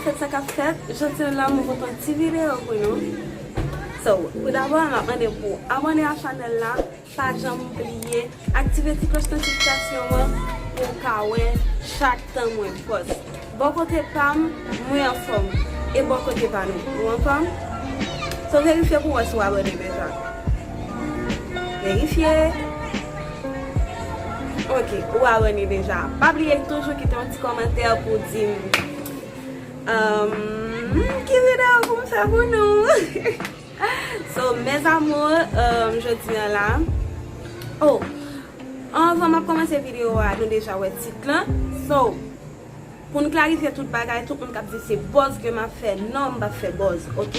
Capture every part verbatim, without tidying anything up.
Fèt sa k ap fèt, jodi a la mwen pote yon ti videyo pou nou. So, pou dabò, m ap mande pou abòne a chanèl la, pa janm bliye aktive ti klòch notifikasyon an pou w ka wè chak tan mwen pòs. Bò kote pa m, mwen anfòm. E bò kote pa nou, nou anfòm? So, verifye pou w wè si w abòne deja. Verifye. Ok, ou abòne deja. Pa bliye toujou kite yon ti kòmantè pou di m, um, ki videyo pou m fè pou nou. So, mes amours, um, jodi a la. Oh, anvan m ap kòmanse videyo a, nou deja wè tit lan. So, pou n klarifye tout bagay, tout moun k ap di se buzz ke m ap fè, non, m p ap fè buzz, ok?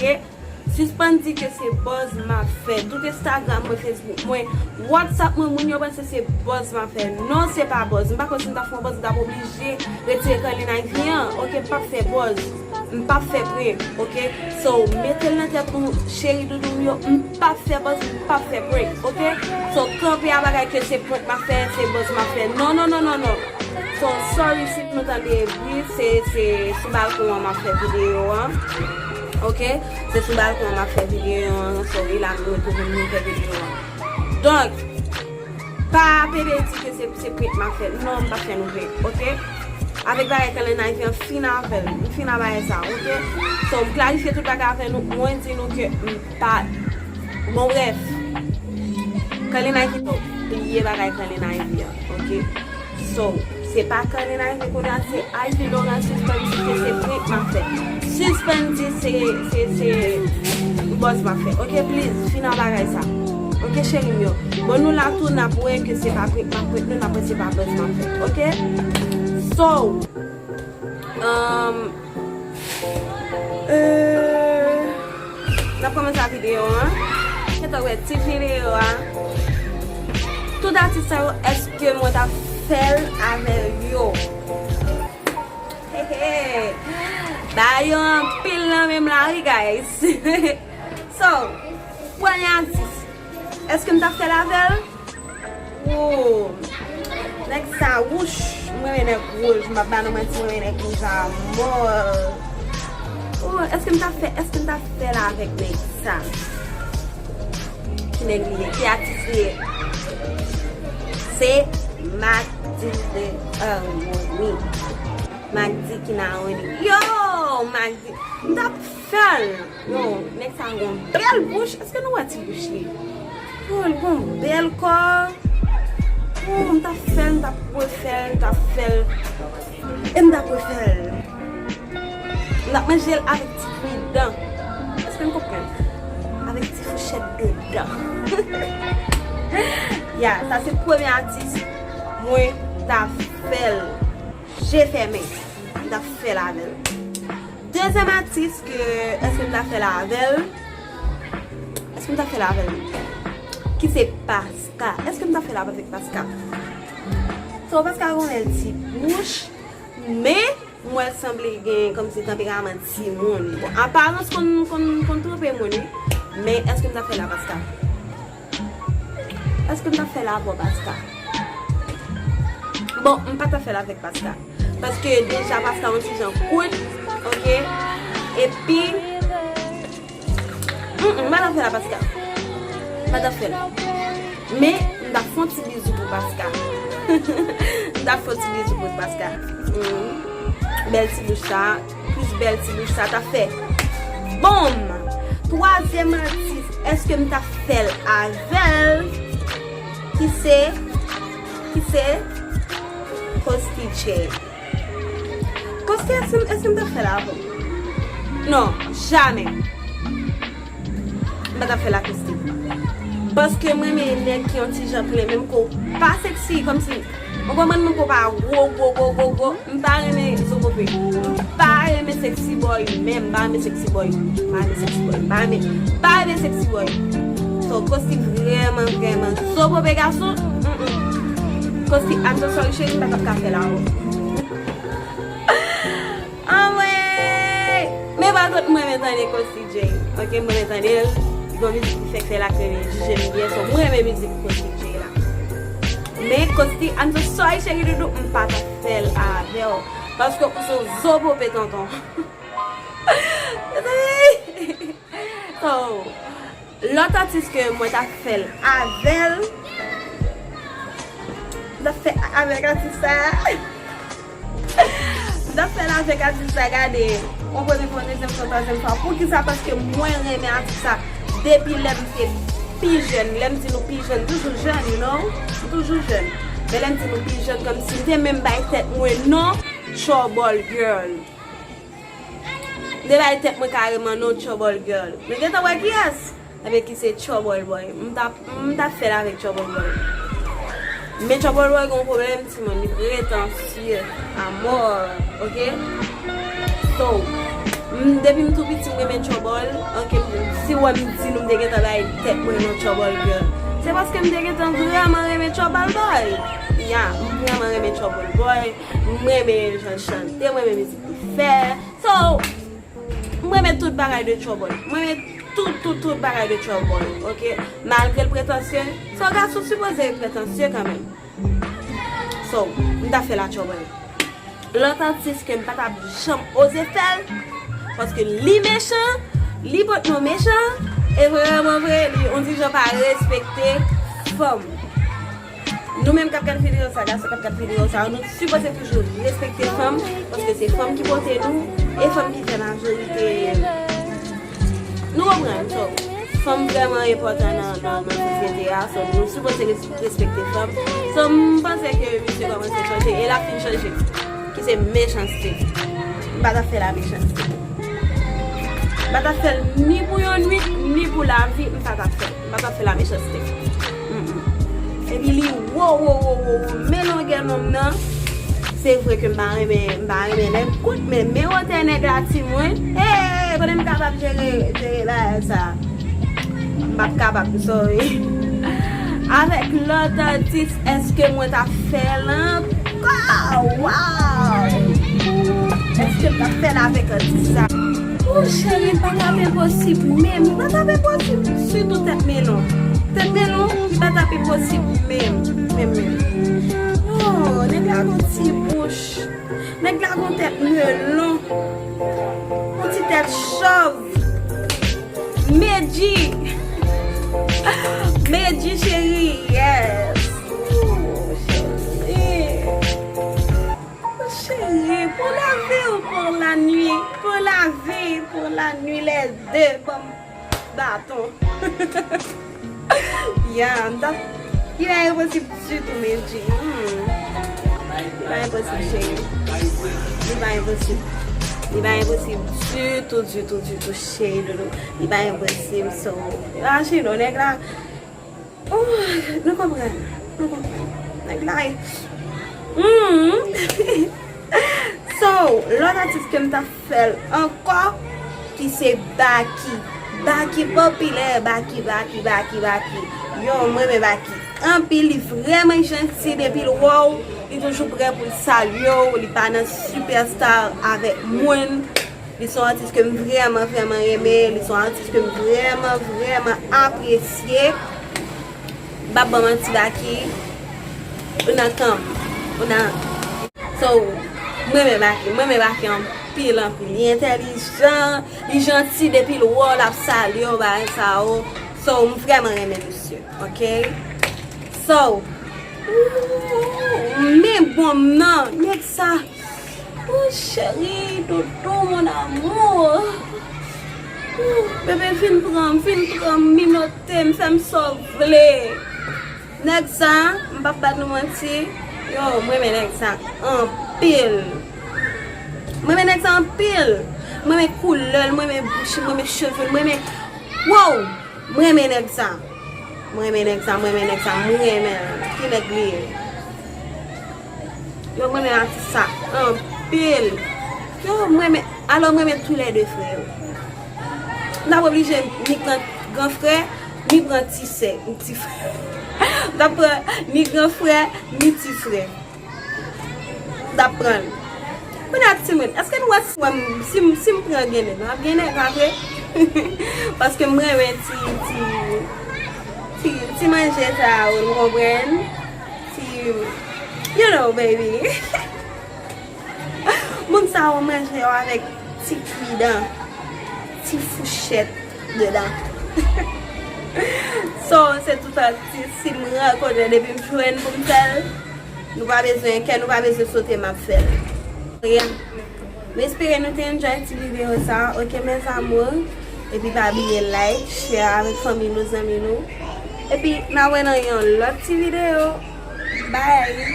Sispann di ke se buzz m ap fè. Tout Instagram mwen, Facebook mwen, WhatsApp mwen, moun yo panse se buzz m ap fè. Non, se pa buzz. M pa kwè si m ta fè yon buzz, m t ap oblije retire Carline Ivy an. Ok, m p ap fè buzz. M p ap fè prank, ok? So, mete l nan tèt nou, cheri doudou m yo, m p ap fè buzz, m p ap fè prank, ok? So, kanpe a bagay ke se prank m ap fè, se buzz m ap fè. Non, non, non, non, non. So, sorry si nou tande bri, se, se sou balkon an m ap fè videyo an. Ok? Se sou balkon an m ap fè videyo an. Sorry, la nou retounen nou fè videyo an. Donk, pa pede di ke se, se prank m ap fè. Non, m p ap fè nou prank, ok? Avèk bagay Carline Ivy an, m fin avè l. M fin a bagay sa, ok? So, m klarifye tout bagay avè nou. Mwen di nou ke m pa, bon, brèf. Carline Ivy, non. Bliye bagay Carline Ivy an, ok? So, se pa Carline Ivy kounye a, se Ivy Laurent. Sispann di ke se prank m ap fè. Sispann di se, se, se buzz m ap fè. Ok, please, fin a bagay sa. Ok, cheri m yo. Bon, nou la tou, n ap wè ke se pa prank m ap prank nou, n ap wè se pa buzz m ap fè. Ok? So, um, Euh, n ap kòmanse ak videyo an. Gentan wè tit videyo a. Tout atis sa yo, èske mwen t ap fè l avè yo? Hehe. Bagay yo anpil nan men m la, wi, guys. So, premye atis, èske m t ap fè l avè l? Woo. Nèg sa wouch. Mwen renmen nèg wouj. M ap ba nou manti, mwen renmen nèg wouj a mò. Oh, èske m ta fè, èske m ta fè l avèk nèg sa? Ki nèg li ye? Ki atis li ye? Se Mac Di de Harmony. Mac Di ki nan Harmony. Yo, Mac Di. M t ap fè l. Yo, nèg sa gon bèl bouch. Èske nou wè ti bouch li? Yo, l gon bèl kò. Yo, m t ap fè l, m t ap refè l, m t ap fè l. E m t ap refè l. M t ap manje l avèk ti fridan. Èske n konprann? Avèk ti fouchèt dedan. Ya, sa se premye atis mwen t ap fè l. Je fèmen. M t ap fè l avè l. Dezyèm atis ke èske m ta fè l avè l? Èske m ta fè l avè l? Ki se Paska. Èske m ta fè l avèk Paska? So, Paska gon bèl ti bouch, men m wè l sanble gen kòmsi tanperaman timoun. Bon, aparans konn, konn, konn twonpe moun, wi. Men èske m ta fè l a Paska? Èske m t ap fè l avè w, Paska? Bon, m pa t ap fè l avèk Paska. Paske deja Paska yon ti jan kout, ok? Epi, mm, mm, m pa t ap fè l a Paska. M pa t ap fè l. Men, m t ap fè yon ti bizou pou Paska. M t ap fè yon ti bizou pou Paska. Mm. Bèl ti bouch sa. Plis bèl ti bouch sa t ap fè. Bonm! Twazyèm atis, èske m t ap fè l avè l? Ki se, ki se Costy J. Costy, èske, èske m t ap fè l avè w? Non, jamè. M pa t ap fè l ak Costy. Paske mwen renmen nèg ki yon ti jan plen, menm ke w pa seksi, kòmsi, ou konprann, menm ke w pa gwo, gwo, gwo, gwo, gwo. M pa renmen zo pope. M pa renmen sexy boy menm. M pa renmen sexy boy. M pa renmen sexy boy. M pa renmen, m pa renmen sexy boy. So, Costy vrèman, vrèman zo pope gason. Mm, mm. Costy, I'm so sorry, cheri, m pa t ap ka fè l avè w. Anmwey! Men pa kont mwen, men tande Costy J. Ok, mwen tande l. Gon mizik li fèk fè l ak Rene J, jem byen, so mwen renmen mizik Costy J la. Men Costy, I'm so sorry, cheri doudou, m pa t ap fè l avè w. Paske ou se yon zo pope tonton. So, lòt atis ke mwen t ap fè l avè l, m t ap fè avèk atis sa. M t ap fè l avèk atis sa, gade. Yon premye fwa, yon dezyèm fwa, twazyèm fwa. Poukisa? Paske mwen renmen atis sa depi lè m te pi jèn. Lè m di nou pi jèn, m toujou jèn, you know? M toujou jèn. Men lè m di nou pi jèn, kòmsi m te menm bay tèt mwen non Trouble Girl. M te bay tèt mwen kareman non Trouble Girl. Nou gentan wè kiyès? Ebyen ki se Trouble Boy. M t ap, m t ap fè l avèk Trouble Boy. Men Trouble Boy gen yon pwoblèm, timoun, li pretansye a mò, oke? So, m, depi m tou piti, m renmen Trouble, oke? Si w wè m di nou m te gentan bay tèt mwen non Trouble Girl, se paske m te gentan vrèman renmen Trouble Boy. Ya, m vrèman renmen Trouble Boy. M renmen jan l chante, m renmen mizik li fè. So, m renmen tout bagay de Trouble. M renmen tout, tout, tout bagay de Trouble, oke? Malgre l pretansye, so gason sipoze pretansye kanmenm. So, m ta fè l a Trouble. Lòt atis ke m pa t ap janm oze fè l, paske li mechan, li pot non mechan, e vrèman vre, li, on dijan pa respekte fanm. Nou menm k ap gad videyo sa, gason k ap gad videyo sa, nou sipoze toujou respekte fanm, paske se fanm ki pote nou, e fanm ki fè majorite. Nou konprann, so, fanm vrèman enpòtan nan, nan, nan sosyete a, so, nou sipoze res-, respekte fanm. So, m panse ke misye kòmanse chanje, e l ap fin chanje, ki se mechanste. M pa t ap fè la mechanste. M pa t ap fè l ni pou yon nwit, ni pou lavi, m pa t ap fè l. M pa t ap fè la mechanste. Mm, mm. Epi li wo, wo, wo, wo, wo, men longè nonm nan. Se vre ke m pa renmen, m pa renmen nèg kout, men, men wotè nèg la, timoun. Hey, konnen m kapab jere, jere bagay sa. M p ap kapab, m sorry. Avèk lòt atis, èske mwen t ap fè l ankò? Wow! Èske m t ap fè l avèk atis sa? Oh, cheri, li pa t ap enposib menm. Li pa t ap enposib. Sitou tèt melon. Tèt melon, li pa t ap enposib menm. Menm, menm. Oh, nèg la gon ti bouch. Nèg la gon tèt melon. Yon ti tèt chòv. Medji. Medji cheri, yes. Oh, cheri. Cheri, pour la vie ou pour la nuit? Pour la vie, pour la nuit, les deux, ban m baton. Ya, m t ap, li pa enposib ditou, Medji. Hmm. Li pa enposib, cheri. Li pa enposib. Li pa enposib ditou, ditou, ditou, cheri doudou. Li pa enposib, so. Ah, cheri, non, nèg la. Oh, nou konprann. Nou konprann. Nèg la e. Hmm. So, lòt atis ke m t ap fè l ankò, ki se Baky. Baky popilè, Baky, Baky, Baky, Baky. Yo, m renmen Baky anpil, li vrèman janti depi l wè w, li toujou prè pou l salye w, li pa nan sipèsta avèk moun. Li se yon atis ke m vrèman, vrèman renmen. Li se yon atis ke m vrèman, vrèman apresye. M p ap ban manti, Baky, ou nan kan m. Ou nan. So, m renmen Baky. M renmen Baky anpil, anpil. Li entèlijan, li janti, depi l wè w, l ap salye w, bagay sa yo. So, m vrèman renmen misye, oke? So, men bon m nan, nèg sa. Oh, cheri, doudou, mon amour. Oh, bebe, vin pran m, vin pran m, minote m, fè m sa w vle. Nèg sa, m p ap ba nou manti. Yo, m renmen nèg sa anpil. M renmen nèg sa anpil. M renmen koulè l, m renmen bouch li, m renmen cheve l, m renmen. Wow! M renmen nèg sa. M renmen nèg sa, m renmen nèg sa, m renmen l. Ki nèg li ye? Yo, m renmen atis sa anpil. Yo, m renmen, alò m renmen toulède frè yo. M t ap oblije ni pran gran frè, ni pran ti sè, ti frè. M t ap pran ni gran frè, ni ti frè. M t ap pran l. Kounye a, timoun, èske nou wè si, wè m, si, m, si m pran gen nèg, m ap gen nèg, pa vre? Paske m renmen ti, ti, ti, ti manje sa yo, nou konprann? Ti, you know, baby. Moun sa yo manje yo avèk ti kwidan, ti fouchèt. Deda. So, se tout atis, si m rankontre depi m jwenn pou m fè l, nou pa bezwen kè, nou pa bezwen sote, m ap fè l. Yeah. M espere nou te enjoy ti videyo sa, ok mes amours? Epi pa bliye like, share avèk fanmi nou, zanmi nou. Epi n a wè nan yon lòt ti videyo. Bye!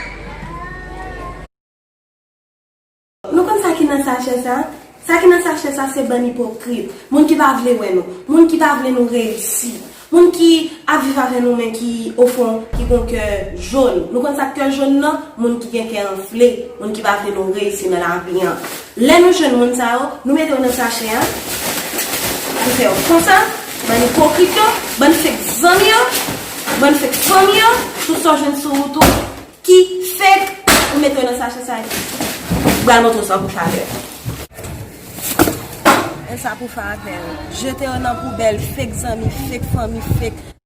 Nou konn sa ki nan sachè sa? Sa ki nan sachè sa se bann ipokrit, moun ki pa vle wè nou, moun ki pa vle nou reyisi, moun ki ap viv avè nou men ki ofon ki gon kè jòn. Nou konn sa k kè jòn nan? Moun ki gen kè anfle, moun ki pa vle nou reyisi nan lavi an. Lè nou jwenn moun sa yo, nou mete yo nan sachè an, nou fè yo konsa, bann ipokrit yo, bann fake zanmi yo, bann fake fanmi yo, tout sa w jwenn sou wout ou ki fake, ou mete yo nan sachè sa. M pral montre w sa pou fè avè yo. E sa pou fè avè yo. Jete yo nan poubèl, fake zanmi, fake fanmi, fake